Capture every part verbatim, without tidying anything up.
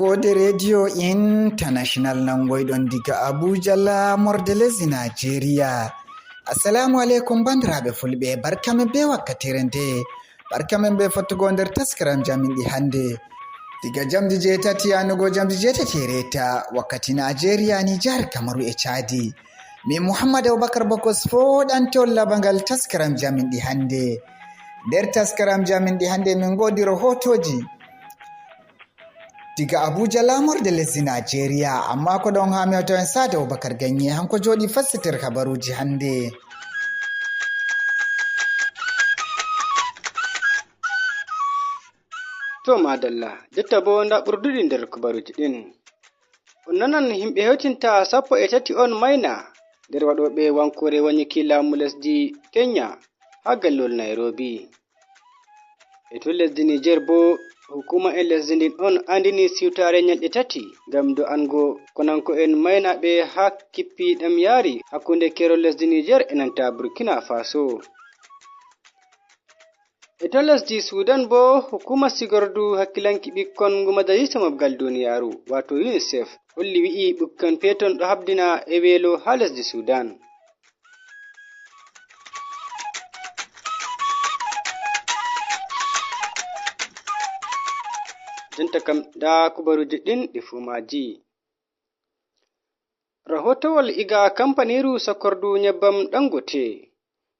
Wode Radio International nangoyɗon diga Abuja, laamorde lesdi Najeriya. Assalamu aleykum, banndiraaɓe fulɓe, barka men bee wakkatiire nde. Barka men bee fottugo nder taskaram jaminɗi hannde. Diga jamdi jeetati yanugo jamdi jeetati e reeta, wakkati Najeriya, Nijar, Kamaru e Caadi. Min Muhammad Abubakar Bokos fooɗante on labangal taskaram jaminɗi hannde. Nder taskaram jaminɗi hannde, min ngoodi rahootooji diga Abuja, laamorde lesdi Najeriya, amma ko ɗon haa mi hawta en Saade Abubakar Ganye, hanko jooɗi fassitir habaruuji hannde. To, madalla, jotta boo, ndaa ɓurduɗi nder kubaruuji ɗin. On nanan yimɓe hewtinta sappo e tati on mayna nder waɗooɓe wankoore wanyuki laamu lesdi Kenya haa gallol Nairobi. E to lesdi Niger boo, hukuuma'en lesdi ndin on anndini siwtaare nyalɗe tati ngam do'ango konanko'en maynaaɓe haa kippi ɗam yaari hakkunde keerol lesdi Niger e nanta Burkina Faso. E to lesdi Sudan boo, hukuuma sigordu hakkilanki ɓikkon ngu Majaliisa Mobgal Duniyaaru, waato UNICEF, holli wi'i ɓikkon peeton ɗo habdina e weelo haa lesdi Sudan. Jonta kam, ndaa kubaruuji ɗin ɗi fuu maaji. Rahootowol iga kampaniiru sakordu nyebbam Dangote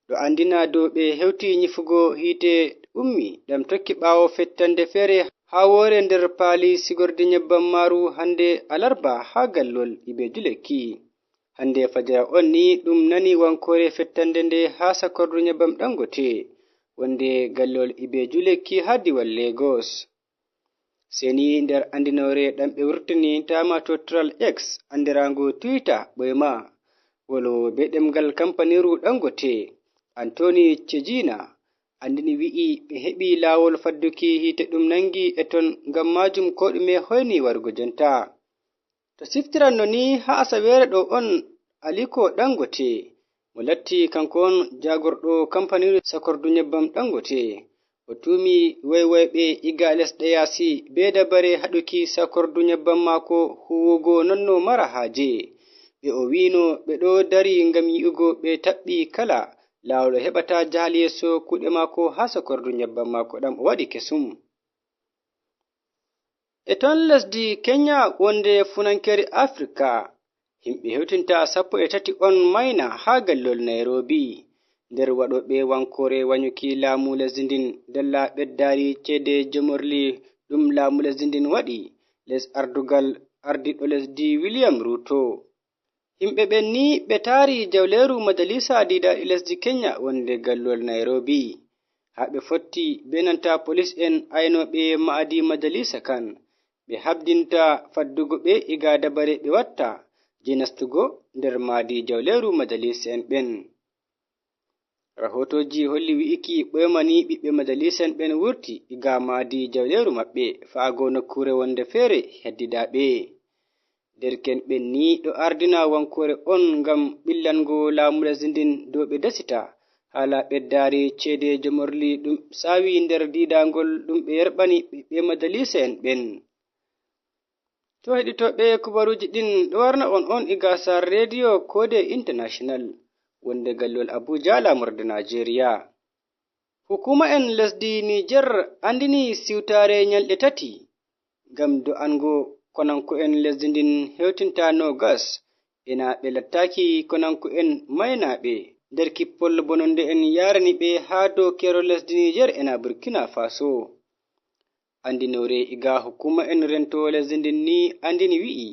ɗo anndina dow ɓe hewti nyifugo hiite ummi ɗam tokki ɓaawo fettande feere haa woore nder paali sigorde nyebbam maaru hannde alarba haa gallol Ibeju Lekki. Hannde fajira on ni ɗum nani wankoore fettande nde haa sakordu nyebbam Dangote, wonde gallol Ibeju Lekki haa diwal Lagos. Seni nder anndinoore ɗam ɓe wurtini taama to Tral X, anndiraango Twitter ɓoyma, woloowo bee ɗemngal kampaniiru Dangote, Anthony Chejina, anndini wi'i ɓe heɓi laawol fadduki hiite ɗum nangi e ton, ngam maajum koo ɗume hoyni warugo jonta. To siftiranno ni, haa asaweere ɗo on Aliko Dangote, mo latti kanko on jaagorɗo kampaniiru sakordu nyebbam Dangote, o tuumi woywoyɓe iga lesɗe yaasi bee dabare haɗuki sakordu nyebbam maako huuwugo non no mara haaje. Ɓe o wi'no ɓe ɗo dari ngam yi'ugo ɓe taɓɓi kala laawol o heɓata jahal yeeso kuuɗe maako haa sakordu nyebbam maako ɗam o waɗi kesum. E ton lesdi Kenya wonde funankere Afrika, yimɓe hewtinta sappo e tati on mayna haa gallol Nairobi, nder waɗooɓe wankoore wanyuki laamu lesdi ndin dalla ɓeddaari ceede jomorli ɗum laamu lesdi ndin waɗi les ardugal ardiiɗo lesdi William Ruto. Yimɓe ɓen ni ɓe taari jawleeru majalisa diidaaɗi lesdi Kenya wonde gallol Nairobi, haa ɓe fotti bee nanta polis'en aynooɓe ma'adi majalisa kan, ɓe haɓdinta faddugo ɓe iga dabare ɓe watta jey nastugo nder maadi jawleeru majalisa'en ɓen. Rahootooji holli wi'iki ɓoyma ni ɓiɓɓe majalisa'en ɓen wurti iga maadi jawleeru maɓɓe fa'ago nokkuure wonde feere heddidaa ɓe. Derke'en ɓen ni ɗo ardina wankoore on ngam ɓillango laamu lesdi ndin dow ɓe dasita haala ɓeddaari ceede jomorli ɗum saawi nder diidaangol ɗum ɓe yerɓani ɓiɓɓe majalisa'en ɓen. To heɗitooɓe, kubaruuji ɗin ɗo warna on on iga Sar Radio Kode International, wonde gallol Abuja, laamorde Najeriya. Hukuuma'en lesdi Niger anndini siwtaare nyalɗe tati ngam do'ango konanko'en lesdi ndin hewtinta noogas ena ɓe lattaaki konanko'en maynaaɓe nder kippol bononde'en yaarani ɓe haa dow keerol lesdi Niger ena Burkina Faso. Anndinoore iga hukuuma'en rentoowo lesdi ndin ni anndini wi'i,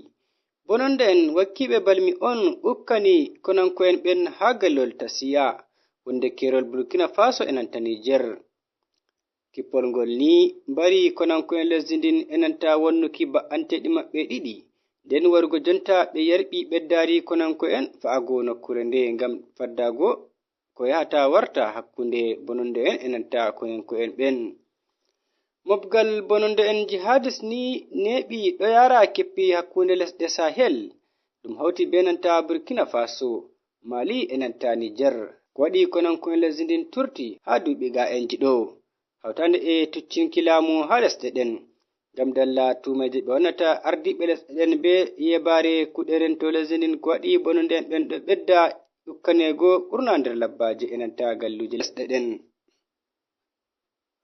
bononde'en wakkiiɓe balmi on ukkani konanko'en ɓen haa gallol Tasiya, wonde keerol Burkina Faso e nanta Niger. Kippol ngol ni mbari konanko'en lesdi ndin e nanta wonnuki ba'anteeɗi maɓɓe ɗiɗi, nden warugo jonta ɓe yerɓi ɓeddaari konanko'en fa'ago nokkuure nde ngam faddaago ko yahata warta hakkunde bononde'en e nanta konanko'en ɓen. Mobgal bononde'en jihadis ni neeɓi ɗo yaara keppi hakkunde lesɗe Sahel, ɗum hawti bee nanta Burkina Faso, Mali e nanta Niger. Ko waɗi konanko'en lesdi ndin turti haa duuɓi ga'enji ɗo, hawtaande e tuccinki laamu haa lesɗe ɗen. Ngam dalla tuumeeje ɓe wonnata ardiiɓe lesɗe ɗen bee yeebaare kuuɗe rento lesdi ndin, ko waɗi bononde en ɗon ɗo ɓedda ɗukkaneego ɓurna nder labbaaje e nanta galluuje lesɗe ɗen.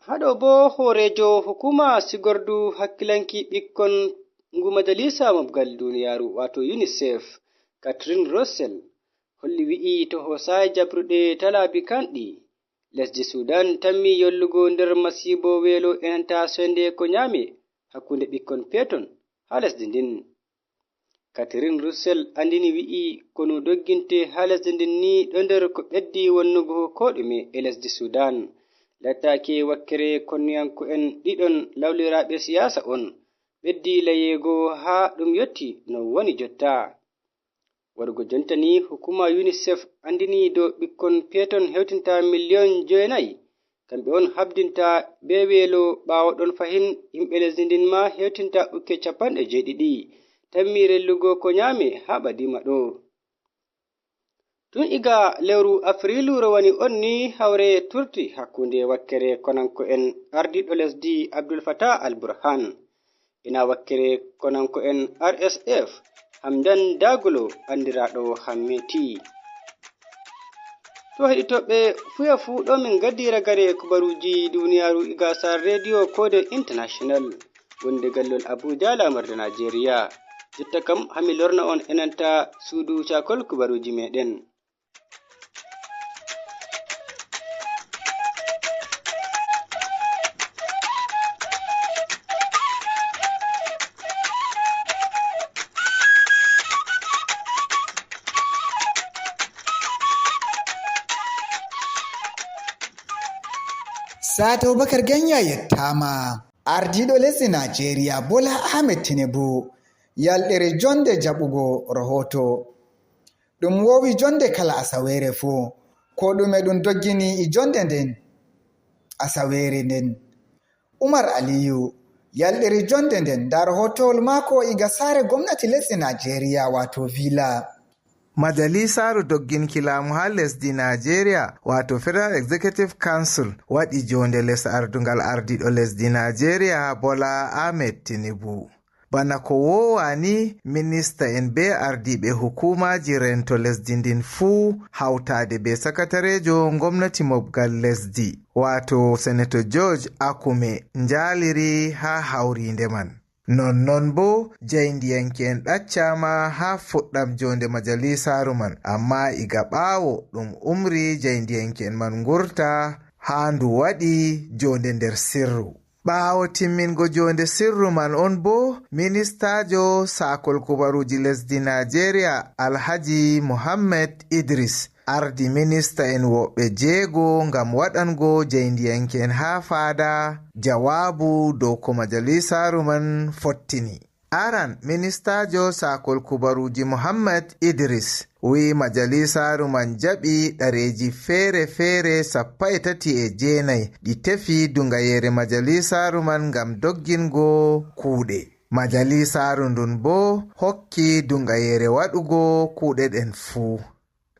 Haa ɗo boo hooreejo hukuuma sigordu hakkilanki ɓikkon ngu majalisa mobgal duniyaaru, waato UNICEF, Catherine Russell, holli wi'i to hoosaay jabruɗe talaabi kanɗi, lesdi Sudan tammi yollugo nder masiibo weelo e nanta soynde ko nyaame hakkunde ɓikkon peeton haa lesdi ndin. Catherine Russell andini wi'i konu dogginte haa lesdi ndin ni ɗo nder ko ɓeddi wonnugo ko ɗume e lesdi Sudan. Lattaaki wakkere konniyanko'en ɗiɗon lawliraaɓe siyaasa on ɓeddi layeego haa ɗum yotti no woni jotta. Waɗugo jonta ni, hukuma UNICEF andini dow ɓikkon peeton hewtinta miliyon jeenayi. Kamɓe on habdinta bee weelo ɓaawo ɗon fahin yimɓe lesdi ndin ma hewtinta ukke capanɗe jeeɗiɗi. Tammi rellugo ko nyaame haa ɓadima ɗo. Tun iga lewru Afrilu rowani on ni hawre turti hakkunde wakkere konanko'en ardiiɗo lesdi Abdul Fatah Al Burhan ina wakkere konanko'en R S F, Hamdan Daglo, anndiraaɗo Hammeti. To heɗitooɓe, fuya fuu ɗo min gaddi ragare kubaruuji duniyaaru iga Sar Radio Kode International, wonde gallol Abuja, laamorde Najeriya. Jotta kam, hami lorna on enanta suudu cakol kubaruuji meɗen. Sato Bakar Ganya yettama. Ardiiɗo lesdi Najeriya, Bola Ahmed Tinubu, yalɗiri jonde jaɓugo rahoto. Ɗum wowi jonde kala asaweere fuu. Ko ɗume ɗum doggini e jonde nden? Asaweere nden. Umar Aliyu yalɗiri jonde nden. Ndaa rahootowol maako iga saare gomnati lesdi Najeriya, waato Villa. Majalisaaru dogginki laamu haa lesdi Najeriya, waato Federal Executive Council, waɗi jonde les ardungal ardiiɗo lesdi Najeriya, Bola Ahmed Tinubu. Bana ko woowa ni, minista en bee ardiiɓe hukuumaaji rento lesdi ndin fuu, hawtaade bee sakatareejo gomnati mobgal lesdi, waato Senator George Akume, njaaliri haa hawriinde man. Nonnon boo, jaayndiyanke'en ɗaccaama haa fuɗɗam jonde majalisaaru man, ammaa iga ɓaawo ɗum umri jaayndiyanke'en man ngurta haa ndu waɗi jonde nder sirru. Ɓaawo timmingo jonde sirru man on boo, ministaajo saakol kubaruuji lesdi Najeriya, Alhaji Mohammed Idris, ardi minista en woɓɓe jeego ngam waɗango jaayndiyanke'en haa faada jawaabu dow ko majalisaaru man fottini. Aran, ministaajo saakol kubaruuji Mohammed Idris wi'i majalisaaru man jaɓi ɗareeji feere-feere sappo e tati e jeenayi ɗi tefi duŋayeere majalisaaru man ngam doggingo kuuɗe. Majalisaaru ndun boo hokki duŋayeere waɗugo kuuɗe ɗen fuu.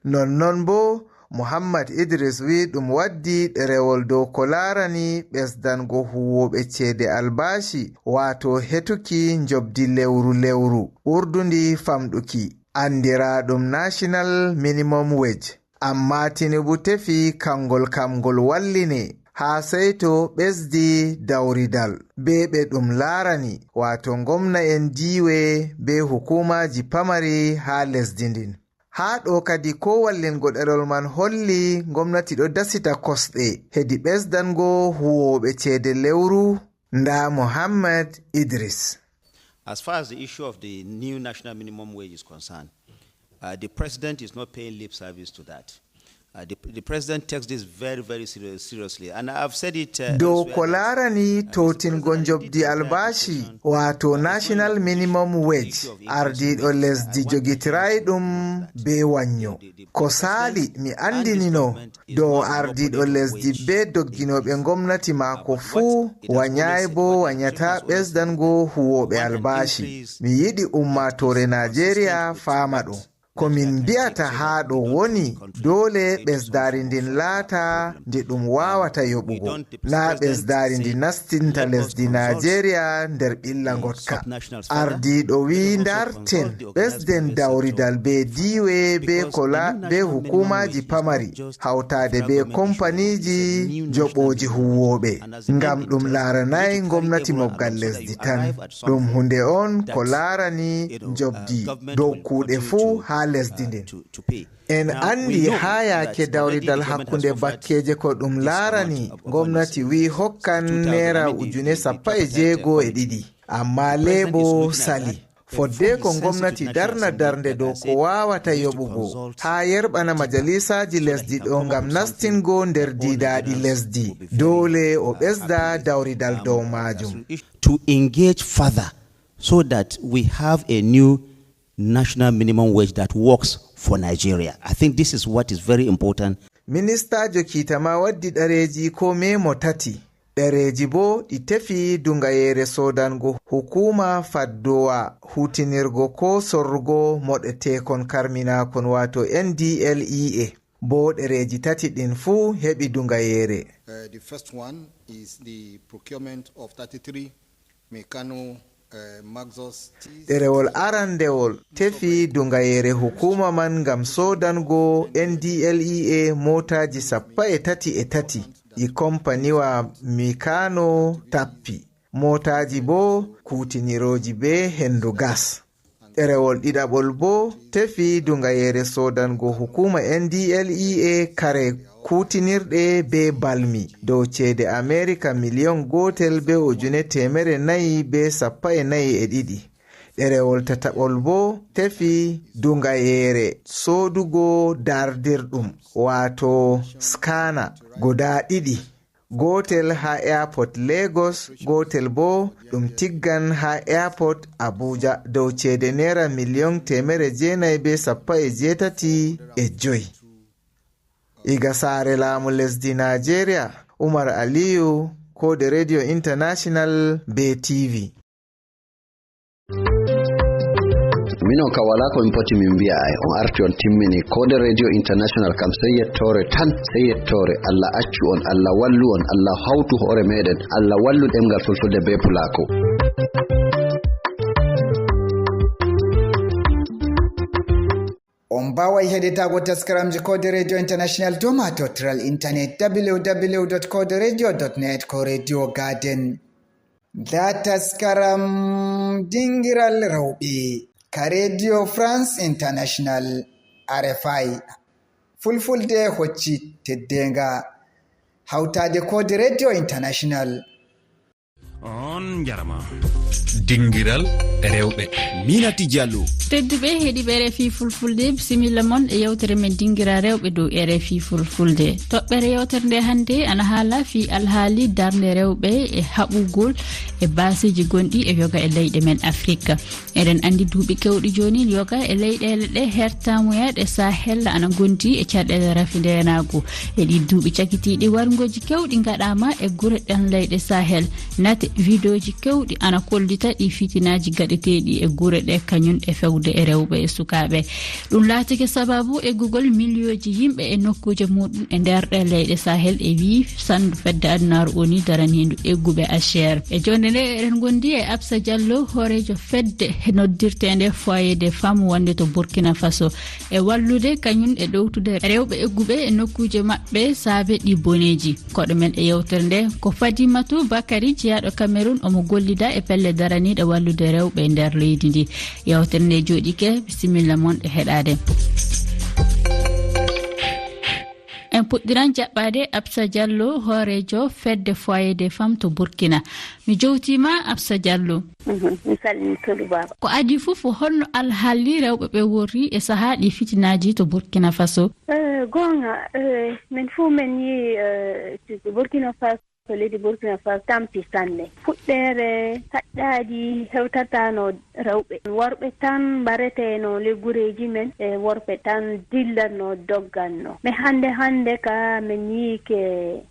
Nonnon boo, Muhammad Idris wi'i ɗum waddi ɗerewol dow ko laarani ɓesdango huuwooɓe ceede albaashi, waato hetuki njobdi lewru-lewru ɓurdundi famɗuki, anndiraaɗum National Minimum Wage. Ammaa Tinubu tefi kangol kam ngol walline haa sey to ɓesdi dawridal bee ɓe ɗum laarani, waato ngomna'en diiwe bee hukuumaaji pamari haa lesdi ndin. Haa ɗo kadi, ko wallingo ɗerol man holli ngomnati ɗo dasita kosɗe hedi ɓesdango huwooɓe ceede lewru. Nda Mohammed Idris. As far as the issue of the new national minimum wage is concerned, uh, the president is not paying lip service to that. Uh, the, the president takes this very, very serious, seriously. And I've said it, uh, dow elsewhere ko that, laarani uh, Mister tootingo President njobdi did declare the albaashi, position waato national minimum wage, ardiiɗo lesdi jogitiray ɗum bee wannyo. Ko saali mi anndinino dow ardiiɗo lesdi bee dogginooɓe ngomnati maako fuu, wanyaay boo wanyataa ɓesdango huwooɓe albaashi. Mi yiɗi ummaatoore Najeriya faama ɗum. Ko min mbi'ata haa ɗo woni, doole ɓesdaari ndin laata ndi ɗum waawata yoɓugo, naa ɓesdaari ndi nastinta lesdi Naajeeriya nder ɓilla ngoɗka. Ardiiɗo wi'i, ndarten, ɓesden dawridal bee diiwe, bee ko la-, bee hukuumaaji pamari, hawtaade bee kompaniiji joɓooji huuwooɓe, ngam ɗum laaranay ngomnati mobgal lesdi tan. Ɗum huunde on ko laarani njobdi dow kuuɗe fuu haa lesdi ndin. En anndi haa yaake dawridal hakkunde bakkeeje ko ɗum laarani, ngomnati wi'i hokkan neera ujune sappo e jeego e ɗiɗi, ammaa leebo sali. Fodde ko ngomnati darna darnde dow ko waawata yoɓugo haa yerɓana majalisaaji lesdi ɗo ngam nastingo nder diidaaɗi lesdi. Doole o ɓesda dawridal dow maajum. To engage further so that we have a new national minimum wage that works for Nigeria. I think this is what is very important. Ministaajo kiita ma waddi ɗereeji ko meemo tati. Ɗereeji boo ɗi tefi duŋayeere soodango hukuuma faddowa huutinirgo ko sorrugo moɗeteekon karminaakon, waato N D L E A. Boo ɗereeji tati ɗin fuu heɓi duŋayeere. Uh, the first one is the procurement of thirty-three Meccano, uh, Maxus T. Ɗerewol arandewol tefi duŋayeere hukuuma man ngam soodango N D L E A mootaaji sappo e tati e tati ɗi kompaniwa Meccano tappi. Mootaaji boo kuutinirooji bee hendu gas. Ɗerewol ɗiɗaɓol boo tefi duŋayeere soodango hukuuma N D L E A kare kuutinirɗe bee balmi dow ceede Ameerika miliyon gootel bee ujune teemere nayi bee sappo e nayi e ɗiɗi. Ɗerewol tataɓol boo tefi duŋayeere soodugo dardirɗum, waato scanner, guda ɗiɗi. Gootel haa Airport Lagos, gootel boo ɗum tiggan haa Airport Abuja dow ceede neera miliyon teemere jeenayi bee sappo e jeetati e joy. Iga saare laamu lesdi Naajeeriya, Umar Aliyu, Koode Radio International bee T V. Minon ka walaa ko min poti min mbi'a, ay on arti on timmini. Koode Radio International kam, sey yettoore tan, sey yettoore. Allah accu on, Allah wallu on, Allah hawtu hoore meɗen, Allah wallu ɗemngal fulfulde bee pulaaku. On mbaaway heɗitaago taskaramji Koode Radio International dow maatotiral intanet w w w dot koode radio dot net ko Radio Garden. Ndaa taskaram dingiral rewɓe ka Radio France International, R F I. Fulfulde hocci teddeenga hawtaade Koode Radio International. On njarama. Dingiral rewɓe. Minati Diallo. Tedduɓe heɗiiɓe R F I Fulfulde, bisimilla mon e yewtere men Dingiral Rewɓe dow R F I Fulfulde. Toɓɓere yewtere nde hannde ana haala fii alhaali darnde rewɓe e haɓugol e baaseeji gonɗi e yoga e leyɗe men Afrik. Eɗen anndi duuɓi keewɗi jooni yoga e leyɗeele ɗe hertaamuya ɗe Sahel ana ngondi e caɗeele rafi ndeenaagu. E ɗii duuɓi cakitiiɗi, warngooji keewɗi ngaɗaama e gure ɗen leyɗe Sahel. Nate, vidéoji keewɗi ana kollita ɗii fitinaaji gaɗeteeɗi e gure ɗe kañun e fewde e rewɓe e sukaaɓe. Ɗum laatike sabaabu eggugol miliyooji yimɓe e nokkuuje muɗum e nder ɗee leyɗe Sahel, e wii sandu fedde adunaaru O N U daraniindu egguɓe H C R. E joonde nde eɗen ngondi e Absa Diallo, hooreejo fedde noddirteende Foyer des Femmes wonde to Burkina Faso, e wallude kañun e ɗowtude rewɓe egguɓe e nokkuuje maɓɓe saabe ɗii boneeji. Koɗo men e yewtere nde ko Fadimatu Bakari, jeyaaɗo Cameroun, omo gollida e pelle daraniiɗe wallude rewɓe e nder leydi ndi. Yewtere nde jooɗike, bisimilla mon e heɗaade. En puɗɗiran jaɓɓaade Absa Diallo, hooreejo fedde Foyer des Femmes to Burkina. Mi jowtiima, Absa Diallo. Mhm, mi salmini Tolu Baaba. Ko adii fof, ko holno alhaali rewɓe ɓe worri e sahaa ɗi fitinaaji to Burkina Faso? Eh, goonga, eh, min fof min yii, eh, to Burkina Faso. To leydi Burkina Faso tampi sanne. Fuɗɗeere saɗɗaaji hewtatano rewɓe. Worɓe tan mbareteno ley gureeji men, e worɓe tan dillanno, dogganno. Mais hannde, hannde ka men yii ke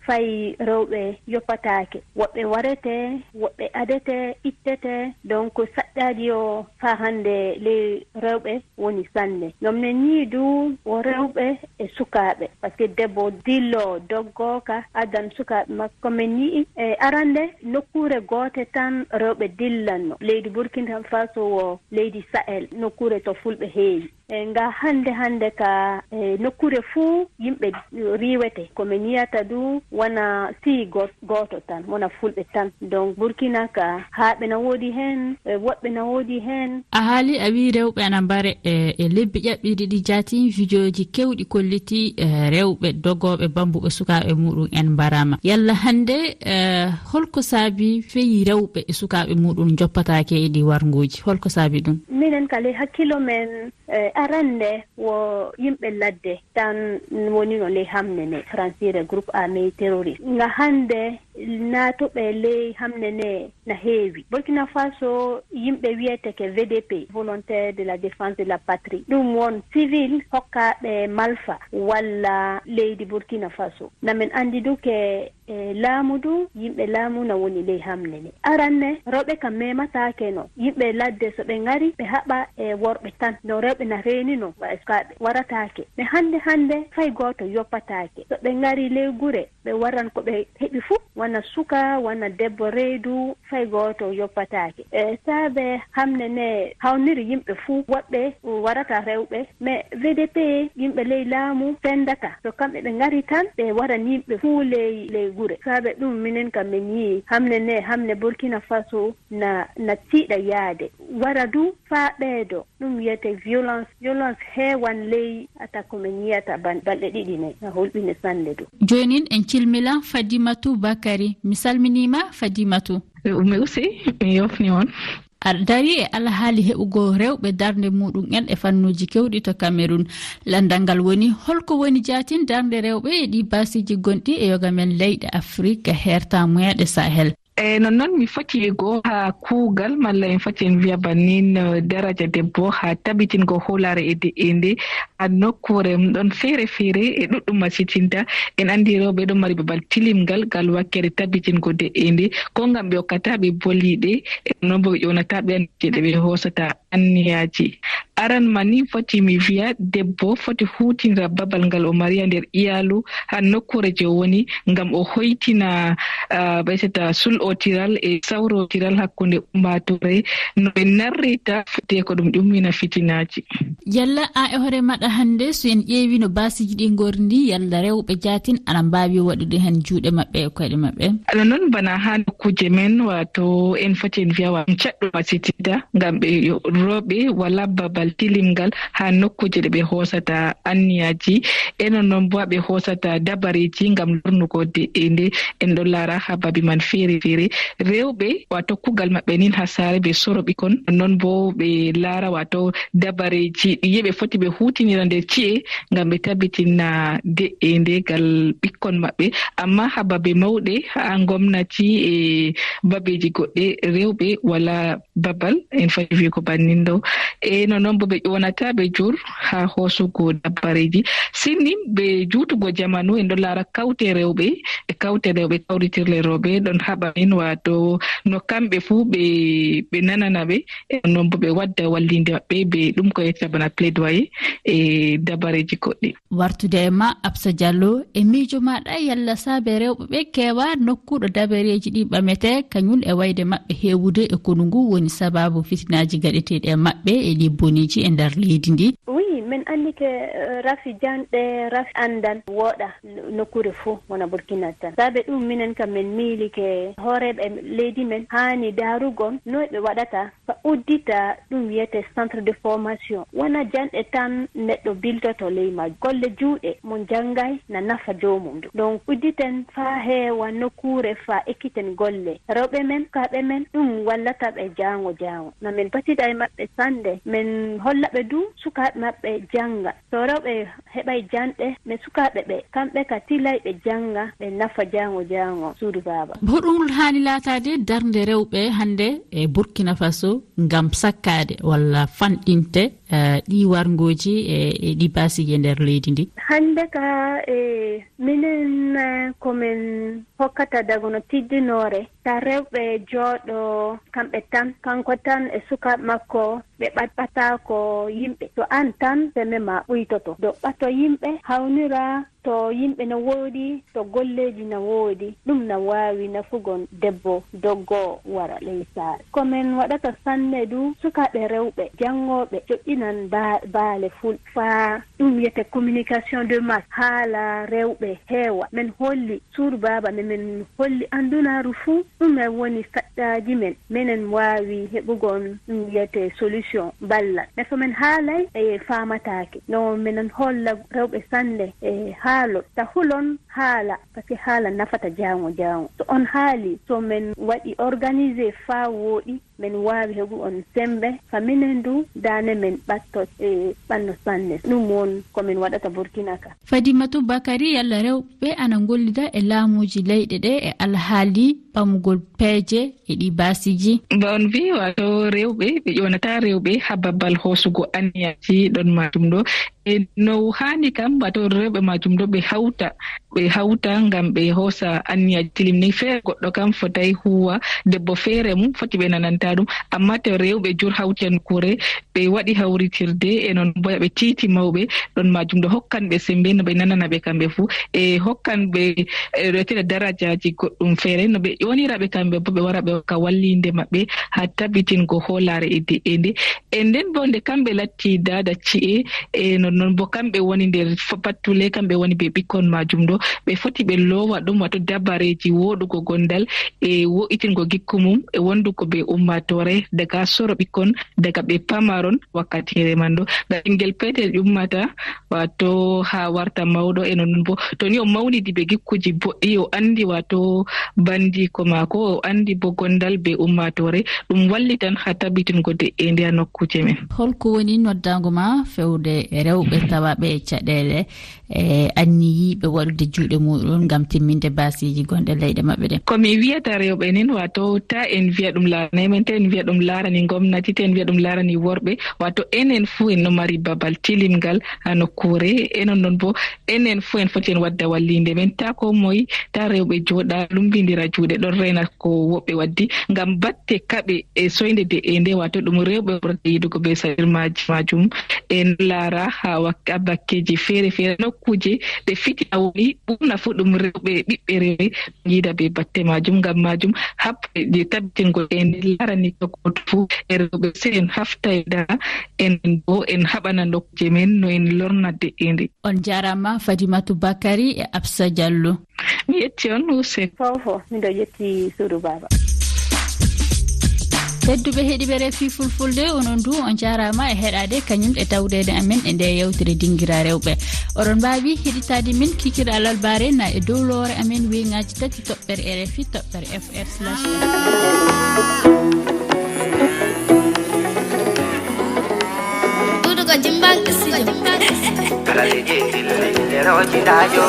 fay rewɓe yoppataake. Woɓɓe warete, woɓɓe adete, ittete. Donc saɗɗaaji o faa hannde ley rewɓe woni sanne. No men yii du wo rewɓe e sukaaɓe. Parce que debbo dillo doggooka adan sukaaɓe makko. Men yii e arande nokkuure goote tan rewɓe dillanno. Leydi Burkina Faso wo leydi Sahel, nokkuure to fulɓe heewi. E nga hannde, hannde ka, e nokkuure fuu yimɓe riiwete. Ko men yiyata du wona sii go-, gooto tan, wona fulɓe tan. Donc Burkina ka haaɓe na woodi heen, e woɓɓe na woodi heen. A haali, a wii rewɓe ana mbare, e, e lebbi ƴaɓɓiiɗi ɗi jaati, fijooji kewɗi kolliti, e, rewɓe dogooɓe bambuɓe sukaaɓe muɗum en mbaraama. Yalla hannde, e, holko saabi feyi rewɓe e sukaaɓe muɗum njoppataake e ɗi warnguuji? Holko saabi ɗum? Minen kala hakkilo men, e, arande wo yimɓe ladde tan woni no ley hamne ne, Fransire groupe armé terroriste. Nga hannde naatuɓe ley hamne ne na heewi. Burkina Faso yimɓe wiyeteke V D P, Volontaire de la Défense de la Patrie. Ɗum won civil hokkaaɓe malfa walla leydi Burkina Faso. Na men anndi du ke, e, laamu du, yimɓe laamu na woni ley hamne ne. Aranne, rewɓe kam memataake no. Yimɓe ladde so ɓe ngari, ɓe haɓa e worɓe tan. No rewɓe na reenino, wa e sukaaɓe warataake. Mais hannde, hannde, fay gooto yoppataake. So ɓe ngari ley gure, ɓe waran ko ɓe heɓi fuu, wona suka, wona debbo reedu, fay gooto yoppataake. E saabe hamne ne hawniri yimɓe fuu, woɓɓe warata rewɓe, mais V D P yimɓe ley laamu fendata. So kamɓe ɓe ngari tan, ɓe waran yimɓe fuu ley, ley gure. Saabe ɗum minen kam men yii hamne ne, hamne Burkina Faso na, na tiiɗa yaade. Wara du faa ɓeydo. Ɗum wiyetee violence. Violence heewan ley attaque ko men yiyata ban-, balɗe ɗiɗi ne, na hulɓini sanne du. Joonin en cilmila Fadimatu Bakari. Mi salminiima, Fadimatu. Ummi Usi, mi yofni on. Aɗa darii e alhaali heɓugol rewɓe darnde muɗum en e fannuuji keewɗi to Cameroun. Lanndal ngal woni, holko woni jaatin darnde rewɓe e ɗii baasiiji gonɗi e yoga men leyɗe Afrik, heerta muyaɗe Sahel? E non non mi foti wi'go haa kuugal, malla en foti en wi'a bannin, eh, daraja debbo haa tabitingo hoolaare e de'ende haa nokkuure mum ɗon feere-feere e ɗuɗɗum masitinta. En anndi rewɓe ɗon mari babal tilimngal ngal wakkere tabitingo de'ende, ko ngam ɓe okkata ɓe boliiɗe, e non bo ɓe ƴownata ɓe anniyeeji ɗe ɓe hoosata anniyaaji. Aran man ni foti mi wi'a debbo foti huutinira babal ngal o mari haa nder iyaalu, haa nokkuure je o woni, ngam o hoytina, ah, ɓe seta sul'otiral e sawrotiral hakkunde ummaatoore, no ɓe narrita fitee ko ɗum ummina fitinaaji. Yalla a e hoore maɗa hannde, so en ƴeewi no baasiiji ɗi ngorndi, yalla rewɓe jaatin ana mbaawi waɗude heen juuɗe maɓɓe e koyɗe maɓɓe? Ana non bana haa nokkuuje men, waato en foti en wi'a wa caɗɗo masitinta, ngam ɓe yo-, rewɓe wala babal tilimngal haa nokkuuje ɗe ɓe hoosata anniyaaji, e non non bo ɓe hoosata dabareeji ngam lornugo de'ende. En ɗon laara haa babi man feere-feere. Rewɓe, waato kuugal maɓɓe nin haa saare ɓe soro ɓikkon, non bo ɓe laara waato dabareeji ɗi yi'e ɓe foti ɓe huutinira nder ci'e ngam ɓe tabitina de'ende gal ɓikkon maɓɓe. Amma haa babe mawɗe, haa ngomnati e babeeji goɗɗe, rewɓe wala babal, en foti wi'ugo bannin ɗo. E no non bo ɓe ƴoonata ɓe jur haa hoosugo dabbareeji. Sinni ɓe juutugo jamanu, en ɗo laara kawte rewɓe, e kawte rewɓe, kawritirle rewɓe, ɗon haɓa min, waato no kamɓe fuu ɓe, ɓe nanana ɓe, e non bo ɓe wadda wallinde maɓɓe be ɗum ko etta bana plaidoyer e dabareeji goɗɗi. Wartude e ma, Absa Diallo, e miijo maɗa, yalla saabe rewɓe ɓe keewa nokkuɗo dabareeji ɗi ɓamete, kañum e wayde maɓɓe heewude e konu ngu woni sababu fitinaaji gaɗeteeɗi e maɓɓe e ɗi boniiji e nder leydi ndi? Oui, min anndi ke, eh, rafi janɗe, rafi anndal wooɗa no-, nokkuure fuu, wona Burkina tan. Saabe ɗum, minen kam min miili ke hooreeɓe leydi men haani daarugol no ɓe waɗata fa uddita ɗum wiyetee centre de formation. Wona janɗe tan neɗɗo biltoto ley majjum. Golle juuɗe mo janngay na nafa joomum du. Donc, udditen faa heewa nokkuure faa ekkiten golle. Rewɓe men, sukaaɓe men, ɗum wallata ɓe jaango jaango. Na men batida e maɓɓe sannde, men holla ɓe du sukaaɓe maɓɓe jannga. So rewɓe heɓay janɗe, mais sukaaɓe ɓe, kamɓe ka tilay ɓe jannga, ɓe nafa jaango jaango suudu baaba. Hoɗum haani laataade darnde rewɓe hannde e Burkina Faso ngam sakkaade walla fanɗinte, eh, ɗi warngooji e, e ɗi baasiiji e nder leydi ndi? Hannde ka, e, minen, eh, ko men hokkata dagono tiddinoore, ta rewɓe jooɗo kamɓe tan, kanko tan e sukaaɓe makko, ɓe ɓaɗɓataako yimɓe. To aan tan, seme ma ɓuytoto. Do ɓato yimɓe, hawnira to yimɓe na woodi, to golleeji na woodi, ɗum na waawi nafugon debbo doggoo wara ley saare. Ko men waɗata sanne du, sukaaɓe rewɓe janngooɓe joɗɗinan ba-, baale ful faa ɗum wiyete communication de masse, haala rewɓe heewa. Men holli suudu baaba, men, men holli andunaaru fuu ɗum e woni saɗɗaaji men. Menen waawi heɓugol ɗum wiyete solution, ballal. Mais so men haalay, e faamataake. No menen holla rewɓe sanne e haalo, ta hulon haala, parce que haala nafata jaango jaango. So on haali, so men waɗi organisé faa wooɗi, men waawi heɓu on sembe, fa minen du daane men ɓatto e ɓanno sanne. Ɗum won ko men waɗata Burkina ka. Fadimatu Bakari, yalla rewɓe ana ngollida e laamuuji leyɗe ɗe e alhaali ɓamugol peeje e ɗi baasiiji? Ba on mbii, wato rewɓe, ɓe ƴoonata rewɓe ha babbal hoosugo anniyaaji ɗon maajum ɗo. E no haani kam, wato rewɓe maajum ɗo ɓe hawta, ɓe hawta ngam ɓe hoosa anniyaaji tilim ni. Feere goɗɗo kam fotay huwa, debbo feere mum foti ɓe nananta ɗum. Amma to rewɓe jur hawti e nokkuure, ɓe waɗi hawritirde e non boya ɓe tiiti mawɓe, ɗon maajum ɗo hokkan ɓe sembe no ɓe nanana ɓe kamɓe fuu. E hokkan ɓe, e ɗo tele darajaaji goɗɗum feere, no ɓe ƴoonira ɓe kamɓe bo ɓe wara ɓe hokka wallinde maɓɓe ha tabbitingo hoolaare e de'ende. E nden bo nde kamɓe latti daada ci'e, e non non bo kamɓe woni nder f-, pattule, kamɓe woni be ɓikkon maajum ɗo. Ɓe foti ɓe loowa ɗum, wato dabareeji wooɗugo gondal e wo'itingo gikku mum e wondugo be ummaatoore daga soro ɓikkon, daga ɓe pamaron wakkatiire man ɗo. Ngam ɓingel peetel ƴummata, wato ha warta mawɗo e non non bo. To ni o mawnidi be gikkuji boɗɗi, o andi wato bandiko maako, o andi bo gondal be ummaatoore, ɗum wallitan ha tabbitingo de'ende ha nokkuuje men. Holko woni noddaango ma fewde e rewɓe tawaaɓe e caɗeele, e anniyiiɓe waɗude juuɗe muɗum ngam timminde baasiiji gonɗe leyɗe maɓɓe ɗen? Ko mi wiyata rewɓe nin, wato ta en wiya ɗum laaranay men, ta en wiya ɗum laarani gomnati, ta en wiya ɗum laarani worɓe, wato enen fuu en no mari babal tilimngal ha nokkuure, e non non bo enen fuu en foti en wadda wallinde men, ta ko moy, ta rewɓe jooɗa lumbindira juuɗe ɗon rena ko woɓɓe waddi, ngam batte kaɓe e soynde de'ende, wato ɗum rewɓe ɓurata yiɗugo be saɗirmaaji maajum. En laara ha wak-, ha bakkeeji feere-feere, nokkuuje ɗe fitina woni, ɓurna fuu ɗum rewɓe, ɓiɓɓe rewɓe yiida be batte maajum. Ngam maajum, haɓɓe je tabbitingo de'ende laarani ka gooto fuu e rewɓe, sey en haftay da, enen bo en haɓana nokkuuje men no en lorna de'ende. On jaaraama Fadimatu Bakari e Absa Jallo. Mi yetti on, Hussein. Fofo, miɗo yetti suudu baaba. Tedduɓe heɗiɓe refi fulfulde, onon du on jaaraama e heɗaade kañum e tawdeede amen e nde yewtere Dingira Rewɓe. Oɗon mbaawi heɗitaade min kikiiɗe alarbaare na e dow loore amen weeŋaaji tati toɓɓere R F I toɓɓere F R slash. Duudugo Jimbang Studio. Kala leƴƴe ɗille ɗe rooji daajo.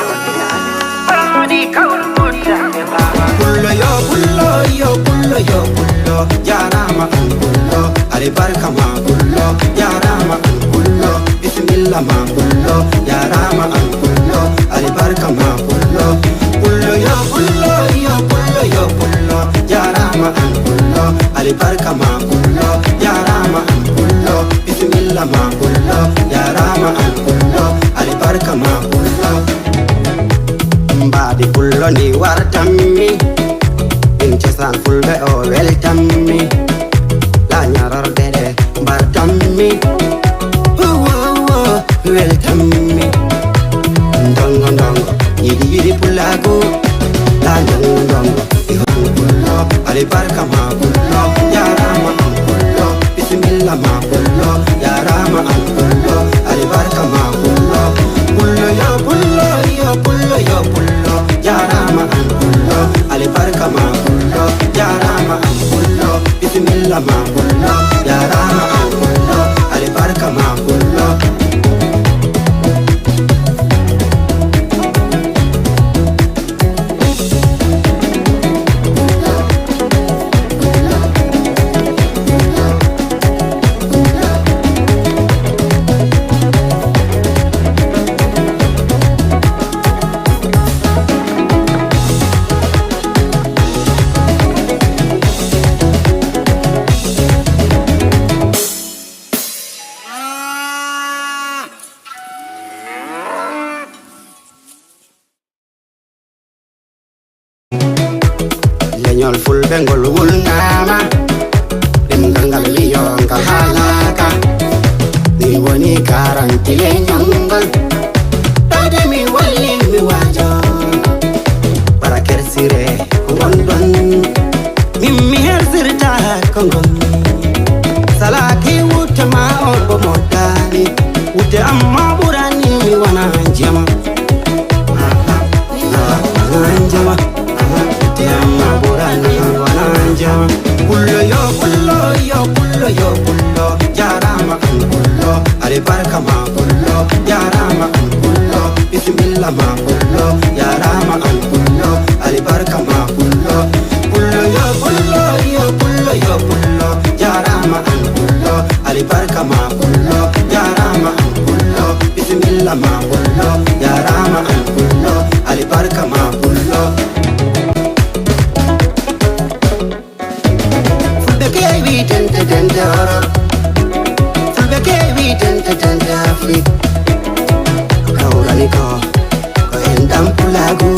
Ɓornoɗi kawru ɓutta ɓe mbawa. Pullo yo pullo, yo pullo, yo pullo. Jaaraama an pullo. Alibarka ma pullo. Jaaraama an pullo. Bisimilla ma pullo. Jaaraama an pullo. Alibarka ma pullo. Pullo yo pullo, yo pullo, yo pullo. Jaaraama an pullo. Alibarka ma pullo. Jaaraama an pullo. Bisimilla ma pullo, jaaraama an pullo, alibarka ma pullo. Mbaadi pullo ndi wartammi, min cosaan fulɓe o weltammi. Laañarorɗe ɗe mbartammi, wo, wo, wo, weltammi. Ndongo, ndongo, yiɗi, yiɗi pulaagu. La ndongo, ndongo, iho pullo, alibarka ma pullo, jaaraama an pullo. Bisimilla ma pullo, jaaraama an pullo, alibarka ma pullo. Pullo yo pullo, yo pullo, yo pullo, jaaraama an pullo, alibarka ma pullo, jaaraama an pullo. Bisimilla ma pullo, jaaraama an pullo, alibarka ma pullo. Ngol wulnaama, ɗemngal ngal wiyo ngal haalaaka. Mi woni garanti leñol ngol. Ɗowde mi walli mi waajo. Bara kersire ko ngonɗon. Min mi hersirta ko ngon. Salaaki wutte ma on bo moddani. Wutte amma ɓurani mi wana jama. Wana jama. Wutte amma ɓurani wana jama. Pullo yo pullo, yo pullo, yo pullo. Jarama an pullo. Alibarka ma pullo. Jarama an pullo. Bisimilla ma pullo. Jarama an pullo. Alibarka ma pullo. Pullo yo pullo, yo pullo, yo pullo. Jarama an pullo. Alibarka ma pullo. Jarama an pullo. Bisimilla ma pullo. Jarama an pullo. Alibarka ma pullo. Fulɓe keewi dente dente Europe. Fulɓe keewi dente dente Afrique. Ko kawrani ko, ko enɗam pulaagu.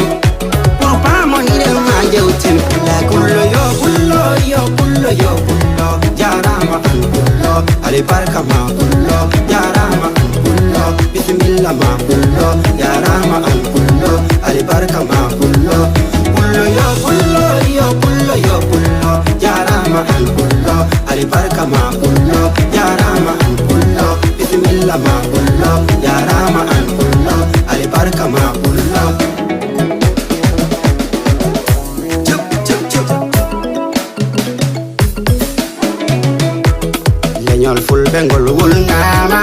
Pour paamoniren ma jewten pulaagu. Pullo yo pullo, yo pullo, yo pullo. Jarama an pullo. Alibarka ma pullo. Jarama an pullo. Bisimilla ma pullo. Jarama an pullo. Alibarka ma pullo. Pullo yo pullo, yo pullo, yo pullo. Jarama an pullo. Alibarka ma pullo. Jarama an pullo. Bisimilla ma pullo. Jarama an pullo. Alibarka ma pullo. Leñol fulɓe ngol wulnaama,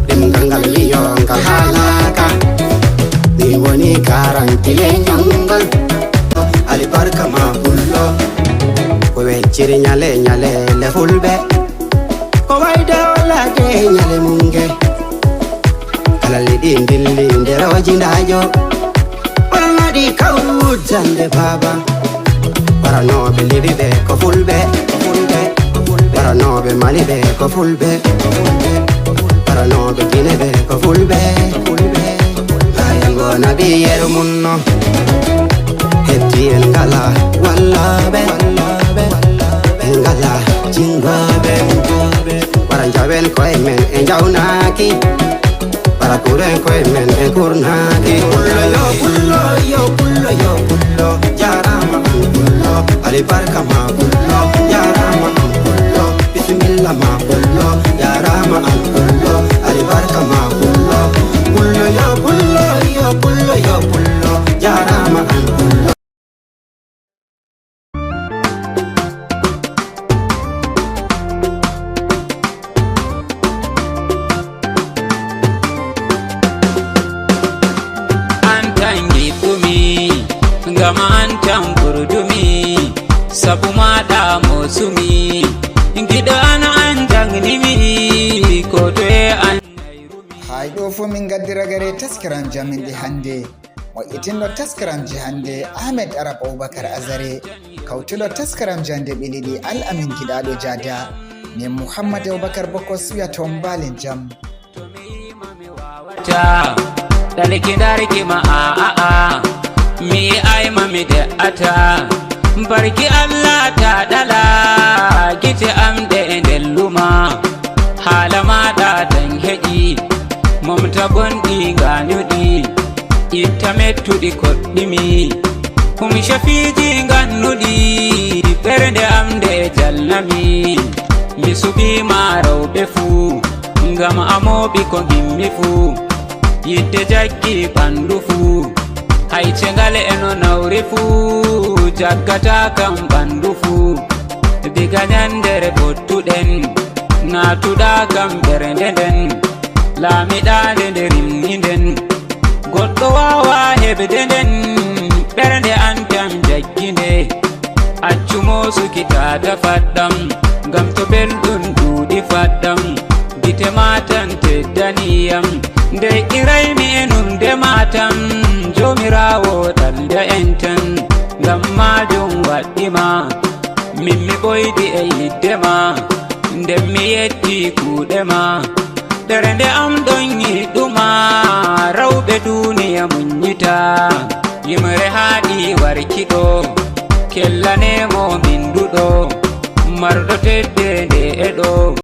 ɗemngal ngal wiyo ngal haalaaka. Mi woni garanti leñol ngol. Alibarka ma pullo. Ko wecciri ñale ñale le fulɓe. Ko wayde o laade ñale munge. Kala liɗi ndilli nder o jindaajo. Ɓornoɗi kawru wujjande baaba. Waranooɓe Libi ɓe ko fulɓe, ko fulɓe, ko fulɓe. Waranooɓe Mali ɓe ko fulɓe, ko fulɓe. Waranooɓe Gine ɓe ko fulɓe, ko fulɓe. Haa en ngona ɓiyeer mum no. Heddi en ngala wallooɓe, en ngala jingooɓe. Wara njawen koye men e njawnaaki. Para kuren koye men e kurnaaki. Pullo yo pullo, yo pullo, yo pullo. Jarama an pullo. Alibarka ma pullo. Jarama an pullo. Bisimilla ma pullo. Jarama an pullo. Alibarka ma pullo. Pullo yo pullo, yo pullo, yo pullo. Jarama an pullo. An tan giɗɗumi, ngam an tan ɓurdumi, sabu maɗa mosumi. Giɗo an, an jangnimi, ko toye an nayrumi. Hay ɗo fof min ngaddi ragare taskiram jamin ɗi hannde. Moƴƴitinɗo taskaramji hannde, Ahmed Arab Abubakar Azare, kawtuɗo taskaramji hannde ɓili ɗi Al Amin Giɗaaɗo Jaada. Min Muhammad Abubakar Bokos wiyatoo mbaalen jam. Ta, ɗalki darki ma a, a, a. Mi ay ma mi de'ata. Barki Allah ta ɗala, gite am ɗe e ndelluma. Haala maɗa tan heƴi, momta bonɗi ngañuɗi. Itta mettuɗi koɗɗimi, hum cafiiji ngannuɗi, ɓernde am nde jalnami. Mi suɓiima rewɓe fuu, ngam a mooɓi ko ngimmi fuu. Yiɗde jaggi ɓanndu fuu, hay ceŋal e no nawri fuu, jaggata kam ɓanndu fuu. Diga ñannde nde pottuɗen, naatuɗa kam ɓernde nden, laamiɗaande nde rimni nden. Goɗɗo waawaa heɓde nden, ɓernde an tan jaggi nde. Accu moosuki tata faɗɗam, ngam to belɗum ɗuuɗi faɗɗam. Gite ma tan teddani yam, nde iraymi e nunde ma tan. Joomiraawo ɗalda en tan, ngam maajum waɗɗi ma. Min mi ɓoydi e yidde ma, nden mi yetti kuuɗe ma. Ɓernde am ɗon yiɗuma, rewɓe duuniya muññita. Yimre haaɗi warki ɗo, Kellanemo min duɗo, marɗo